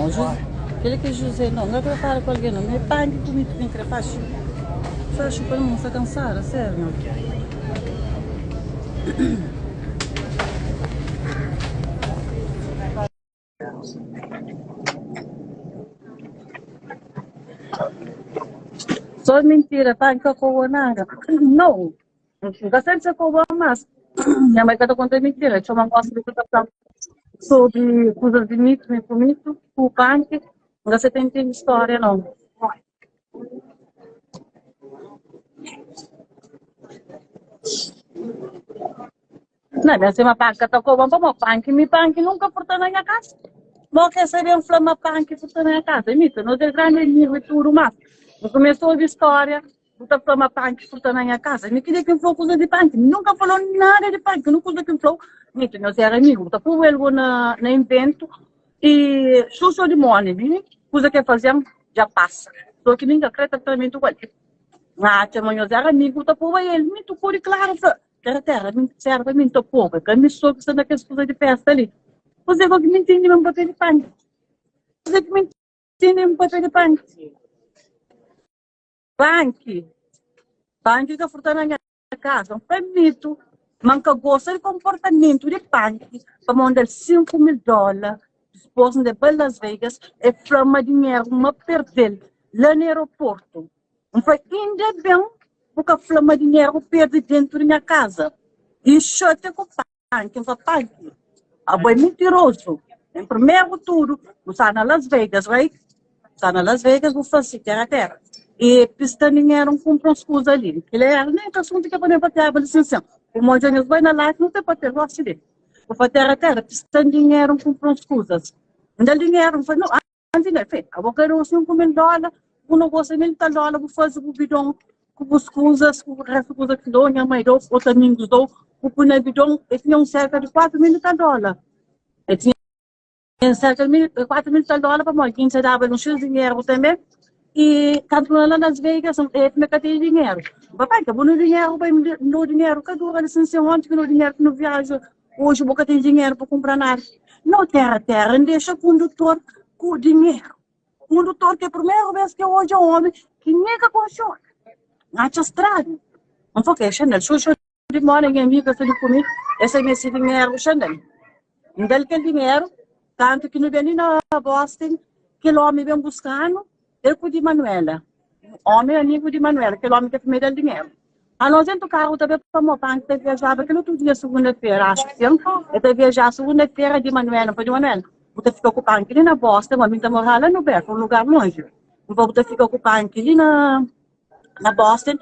Não, José, kel ki é José não, N ka kre fala ku algen não, mi é panki ku mi ki N kre faxi. Faxi pa mi, N sta kansada, sério. Só mintira, panki ka koba nada. Não, N ka sabe se koba mas nha mai ka ta konta mintira, txoma N gosta di ku ta fla sobri kuzas di mitu, mi ku mitu, ku panki, N ka sa ta intende stória não. Na ben sima panki ka ta koba-m pamodi panki mi panki nunka furta na nha kasa. Bo ke sabe N fla ma panki furta na nha kasa. Mita, nos é grandi amigu i tudu mas N kumesa obi stória bu ta fla ma panki furta na nha kasa. Mi ki dia ki N fla-u kuza di panki? Mi nunka N fla-u nada di panki. Úniku kuza ki N fla-u, Mita, nos éra amigu, bu ta pui el bo na na inventu i xuxu di moni mi kuza ki el faze-m dja pasa. So ki mi N ka kre tratamentu ku el. N atxa ma nos éra amigu bu ta puba el. Mita, kori klaru fla. Tera tera mi serva mi nta poba ka mi so ki sta na kes kuza di festa li. Kuzê go ki mi ntindi ma N papia di panki? Kuzê ki mi ntindi ma N papia di panki? Panki, panki ka furta na nha kasa. N fla mitu ma N ka gosta di konportamentu di panki pamodi N da-l 5000 dóla. Dipôs N leba-l Las Vegas, el fla ma dinheru ma perde-l la na aeroportu. N fla, Inda ben bu ka fla ma dinheru perde dentu di nha kaza. I N xatia ku Panki. N fla, Panki, abo é mintirozu. En primeru tudu, bu sta na Las Vegas, right? Bu sta na Las Vegas, bu fla si, tera tera. E pista dinheru, N kunpra uns kuza li. Kila éra nen ka asuntu ki pa ben papiaba li sin sin. Pamodi dja nhos bai na life, nu ta papia gosi li. Bu fla, tera tera, pista dinheru, N kunpra uns kuzas. N da-l dinheru, N fla, no, Anti na fé, abo ka da 5000 dóla, bu no gosta mil tal dóla, bu faze bu bidon ku bus kuzas, ku restu kuza ki dou, nha mai dou, otu amigos dou, bu pui na bidon, e tinha un serka di 4000 i tal dóla. E tinha serka di mil, 4000 i tal dóla pamodi ki N ta daba el un xis dinheru tanbe. I kantu na la Las Vegas, e fla ka tene dinheru. Papai, ka bu no dinheru bai, no dinheru ka dura li sin sin, onti ki no dinheru ki no viaja Oji bo ka ten dinheru pa kunpra nada. No tera tera, N dexa kundutor ku dinheru. Kundutor ki é primeru bes ki odja omi ki nen ka konxe omi. N atxa stranhu. N fla, ok, Xandel, xuxu di mona nha amiga sta li ku mi, el sta meste dinheru, Xandel. N da-l kel dinheru, kantu ki nu ben li na Boston, kel omi ben buska-nu, el ku di Manuela. Omi amigu di Manuela, kel omi ki el da-l dinheru. Anos dentu karu ta bai pa Mopan ki ta viajaba kel otu dia sugunda-fera, axu ki sin, el ta viaja sugunda-fera di Manuela. N fla di Manuela, bu ta fika ku panki li na Boston, ma mi ta mora la no Bedford, un lugar lonji. N fla bu ta fika ku panki li na na Boston,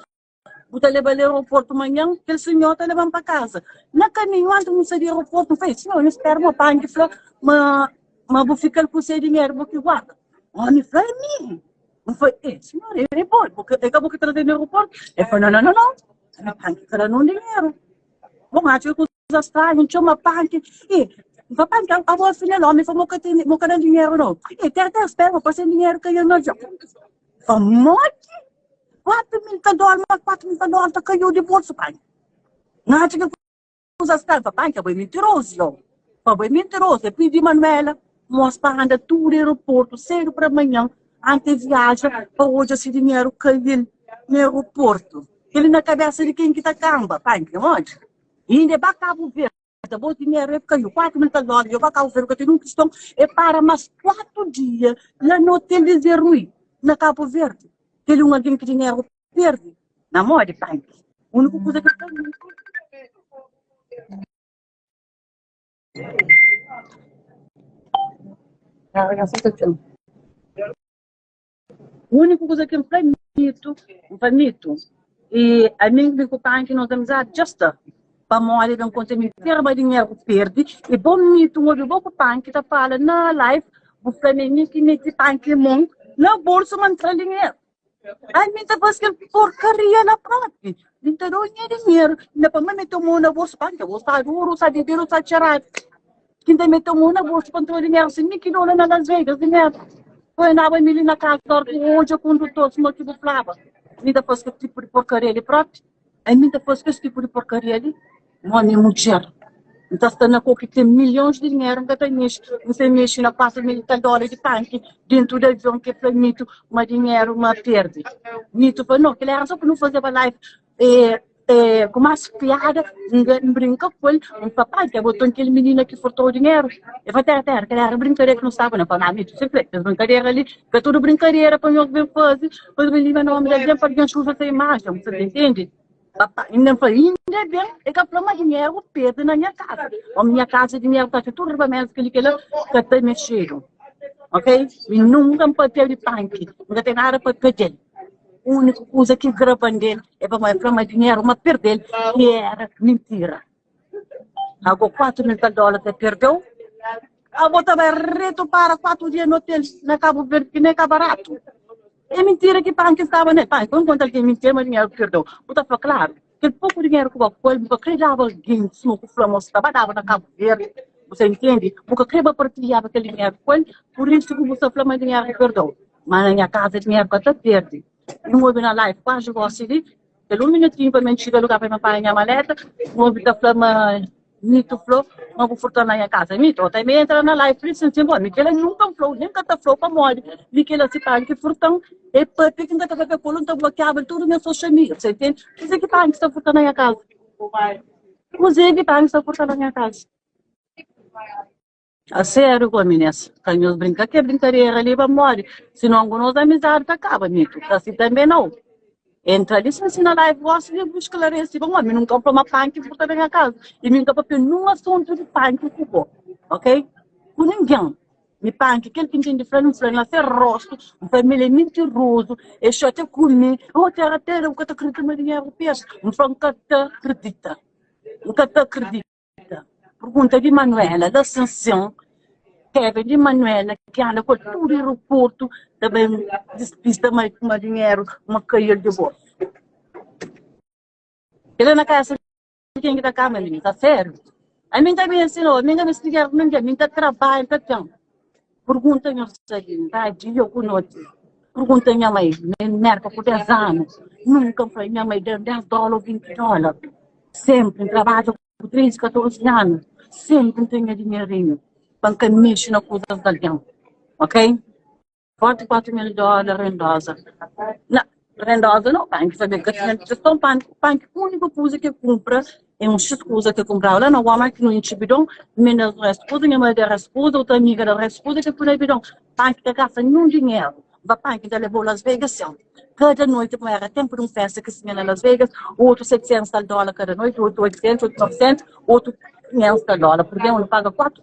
bu ta leba-l aeroportu manhan, kel sinhor ta leba-m pa kaza. Na kaminhu, antis di nu sai di aeroportu, n fla, sinhor, nhos spera ma panki fla ma ma bu fika-l ku se dinheru bu ki guarda. Omi fla, é mi. N fla, eh, senhor, é, é bo, bo é ka bo ki traze na aeroporto? El fla, não, não, não, não. Mi panki ka da nun dinheru. Bon, atxa ki kuza stranhu, N txoma panki, e, N fla, panki, abo afinal, omi fla, mo ka tene, mo ka da dinheru não. E, ter, ter, spera, mo pasa dinheru kaiu na avion. Fla, modi? 4000 ta dólar, ma 4000 ta dólar ta kaiu di bolsu, panki. N atxa ki Kuza sta pa panka bo é mintirozu yo pa bo é mintirozu é pidi Manuela mos pa anda tudu aeroportu sedu pra manhan ante viaja pa odja si dinheru kail na aeroportu keli na kabesa di ken ki ta kanba panka modi inda é ba Kabu Verde bo dinheru é kaiu 4000 tal dólar yo ba Kabu Verde ka ten un kiston é para mas 4 dia la na hotel di Zé Rui na Kabu Verde keli un algen ki dinheru Perde na mó di panki. Úniku kuza ki ta Úniku kuza ki N fla mitu, N fla mitu, i ami mi ku panki nos amizadi dja sta. Pamodi ben konta mi terba dinheru perde i bo mitu N obi bo ku panki ta fala na live bu fla ma é mi ki meti panki mon na bolsu ma N tra dinheru. Ai, mi ta fasi kel porkaria la propi. Mi ta dau nha dinheru. Inda pa mi mete mon na bolsu, pa nka bo sta duru, sta bebedu, sta txeradu. Ki nta mete mon na bolsu pa ntra dinheru, si mi ki dau la na Las Vegas dinheru. Foi andaba mi li na kasa, ora ki odja kondutor suma ki bu flaba. Mi ta fasi kel tipu di porkaria li propi. Ai, mi ta fasi kes tipu di porkaria li. Mo mi mudjer. N ta sta na ko ki ten milhons di dinheru, N ka ta mexe, N sa mexe na 4 mil i tal dóla di panki dentu di avion ki fla Mito ma dinheru ma perde. Mito fla, no, kel éra so pa nu fazeba live e, e, ku más piada, N brinka ku el, N fla, panki, abo ton kel minina ki furtou dinheru? El fla, tera, tera, kel éra brinkadera ki nu staba na. N fla, ma Mito, sen fla, kes brinkadera li ka tudu brinkadera pa nhos ben faze, pa ben lima nomi di algen, pa algen suja se imajen, bu sa ta intende? Papá, inda N fla, inda ben e ka fla ma dinheru perde na nha kaza. Omi nha kaza dinheru ta fika tudu riba mesa kel-li kel-la ka ta mexedu. Ok? Mi nunka N papia di panki, N ka ten nada papia del. Uniku kuza ki graban del é pamodi el fla ma dinheru ma perdel ki era mintira. Ago 4 mil tal dólar ta perdeu, abo ta bai retu para 4 dia na hotel na Cabo Verde ki nem ka baratu. É mintira ki panki staba nel. Panki, quando conta algen mintira ma dinheru perdeu, bu ta fla klaru, kel poku dinheru ku ba ku el, bu ka kre daba algen suma ku fla ma bu sta ba daba na Cabo Verde, bu ta intende? Bu ka kre ba partilhaba kel dinheru ku el, pur isu ku bu sta fla ma dinheru perdeu. Ma na nha kaza dinheru ka ta perde. N obi na live kuazi gosi li, Kel un minutinhu pa mi N txiga lugar pa mi panha nha maleta, N obi ta fla ma Mito flo ma bu furta na nha kaza. Mito, ta mi entra na live fli sin sin bo, mi kela nunka N flou, nen ka ta flou pamodi mi kela si panha ki furtan e papia ki N ka ta papia ku el, N ta blokiaba el tudu nha social media, bu sa intende? Kuzê ki panha ki sta furta na nha kaza? Kuzê ki panha ki sta furta na nha kaza? A sério go minis, ka nhos brinka ke brinkadera li pamodi sinon ku nos amizadi ta kaba mito, ka si tanbe nau. Entra li sin sina live gosi li bu sklaresi pamodi mi nunka fla ma panki furta na nha kaza i mi nka papia nun asuntu di panki ku bo, ok? Ku ningen. Mi panki kel ki ntende fla n fla na se rostu, n fla ma el é mintirozu, e xatia ku mi, oh tera tera bu ka ta kridita ma dinheru pesa, n fla n ka ta kridita, n ka ta kridita. Pergunta di Manuela la sin sin Kevin di Manuela ki anda ku el tudu aeroportu ta ben dispista ma ma dinheru ma kai el di bolsu. Kila na kasa di ken ki ta kama minina a sériu? Ami nta ben sin ami nka misti dinheru ku ningen mi nta trabadja nta ten. Pergunta nhos sabi nta dia ku noti. Pergunta nha mai mi merka ku 10 anu nunka nfla nha mai dan 10 dola ou 20 dola. Sempri ntrabadja ku 13, 14 anu sempri nten nha dinherinhu pa nka mexi na kuzas di algen ok. Forti 4 mil dólar rendoza na rendoza no panki sabe ka tinha gestão panki panki úniku kuza ke kumpra é un xis kuza ke kumpraba la na Walmart ki no intxi bidon menos restu kuza nha mãe da restu kuza outra amiga da restu kuza ke pui na bidon panki ka gasta ninhun dinheru ba panki nta lebou Las Vegas sen kada noite kuma era tempu di un festa ki tinha na Las Vegas otu 700 tal dólar kada noite otu 800 otu 900 otu 500 tal dólar pur exemplu no paga 4.